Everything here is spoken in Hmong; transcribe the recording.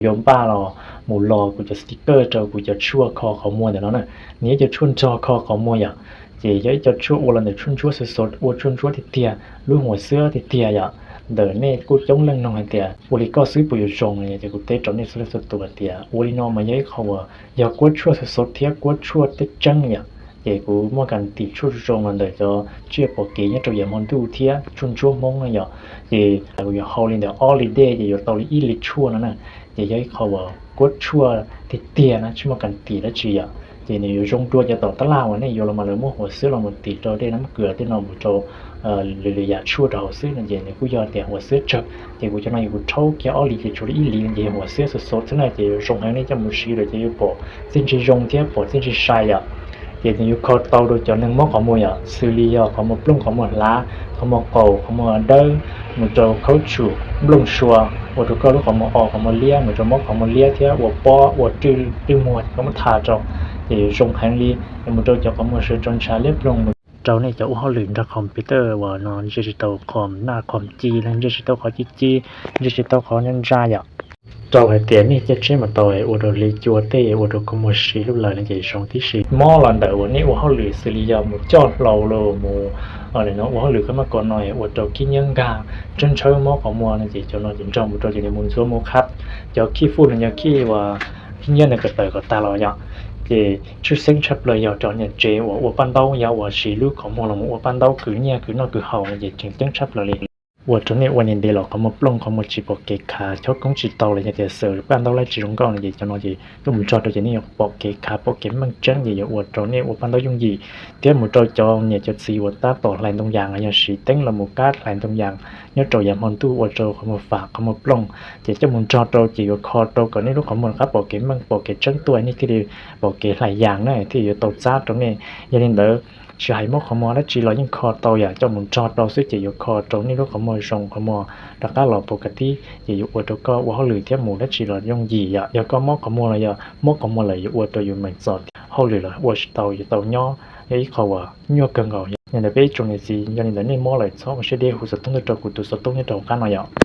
Yuav npaj los mus los kuv cov sticker rau kuv cov tshuaj kho qhov muag ntawm no na. Nws yog ib co tshuaj nrog kho qhov muag yom. Ces yog ib co tshuaj ua los ntawm tshuaj ntsuab xov xov, ua tshuaj ntsuab tiag tiag, lub huam xwb tiag tiag yom. Ntawm nej kuj coob leej nug hais tias ua li koj xwb puas yuav zoo no, ces kuv teb rau nej txhua leej txhua tus hais tias ua li no mas yog ib qho uas yog kuab tshuaj xov xov thiab kuab tshuaj teb tseeb yom. Ces kuv muaj kas tim tshuaj zoo los ntawm cov tsiaj pom kev nyob rau yav hmo ntuj thiab tshuaj ntsuab Hmoob no yom. Ces kuv yuav hau li ntawm ob li dej ces yuav tau li ib li tshuaj no na. Ces yog ib qho uas kuab tshuaj tiag tiag na, tsis muaj kas tim dab tsi yom. Ces nws yuav zoo dua cov tom tab laj uas nej yuav los mas lawv muab huam xwb los mus tim rau dej nab kws tej no mus rau lwm lwm yam tshuaj rau hauv xwb no, ces nws kuj yog tias huam xwb tsawg. Ces kuv cov no yog kuv rhaub kiag ob li ces tshuav li ib li no ces yog huam xwb xov xov xwb na, ces yuav zoo heev nej coj mus siv lawm ces yuav pom txiaj ntsig zoo thiab pom txiaj ntsig sai yom. Ces nws yuav kho tau rau cov neeg mob qhov muag yom, xws li yog qhov muag plooj, qhov muag hlav, qhov muag qaus, qhov muag dawb, mus rau khaub tshum, nplooj sua, ua rau koj lub qhov muag o, qhov muag liab, mus rau mob qhov muag liab thiab ua pob ua rwj muag koj muab tha rau, ces yuav zoo heev li. Mus rau cov qhov muag sawv tso ntsha liab ploog, mus rau nej cov ua hauj lwm nrog computer uas no ntsia tsis tau qhov naj qhov ci, ntsia tsis tau qhov ci ci, ntsia tsis tau qhov ntsa ntsa yom. Rau hais tias nej caij tsheb mus tau ua rau hli cua tej ua rau koj muag siv lub lawm no ces zoo tib si. Mob los ntawm uas nej ua hauj lwm xws li yog mus coj hlau los mus ua hauj lwm kab mab ko no ua rau khib nyiab nkag, tshawb ntshaw mob qhov muag no ces cov no ces nrog mus rau cov niag mus ntxuav mus qhab, cov khib fuj los yog khib uas khib nyiab ntawd kom tawm kom tag los yom. Ces tshwj xeeb tshaj plaws yog rau niag tsev uas ua paj ntaub, yog uas siv lub qhov muag los mus ua paj ntaub kwv nyiaj kwv noj kwv haus no ces tseem ceeb tshaj plaws li. Ua rau nej ua ntev ntev los qhov muag plooj, qhov muag tsis pom kev khav, chob koob tsis tau los yog tias xaws paj ntaub laib tsis zoo nkauj no ces cov no ces yuav mus nrog rau cov nej yuav pom kev khav pom kev meej tseeb ces yuav ua rau nej ua paj ntaub yooj yim. Thiab mus rau cov niam cov txiv uas tab tom hlais ntoo yas los yog siv teeb los mus kab hlais ntoo yas nyob rau yav hmo ntuj ua rau qhov muag fam qhov muag plooj, ces coj mus nrog rau ces yuav kho rau kom nej lub qhov muag rov qab pom kev meej pom kev tseeb tuaj, nej thiaj li pom kev hlais yas na thiaj yuav tau txab rau nej. Yog li ntawd tsis hais mob qhov muag dab tsi los yeej kho tau yom, coj mus nrog rau xwb ces yuav kho rau nej lub qhov muag zoo, qhov muag rov qab los pov ka tib ces yuav ua rau koj ua hauj lwm thiab mus dab tsi los yooj yim yom. Yog koj mob qhov muag los yog mob qhov muag lawm yuav ua rau yus meem txom, hauj lwm los ua tsis tau, yuav tau nyob, yog ib qho uas nyuaj kawg nkaus. Yog li ntawd peb ib tsoom niam txiv, yog li ntawd nej mob lawm txhob ua siab deb, hu xov tooj tuaj rau kuv tus xov tooj nyob rau hauv qab no yom.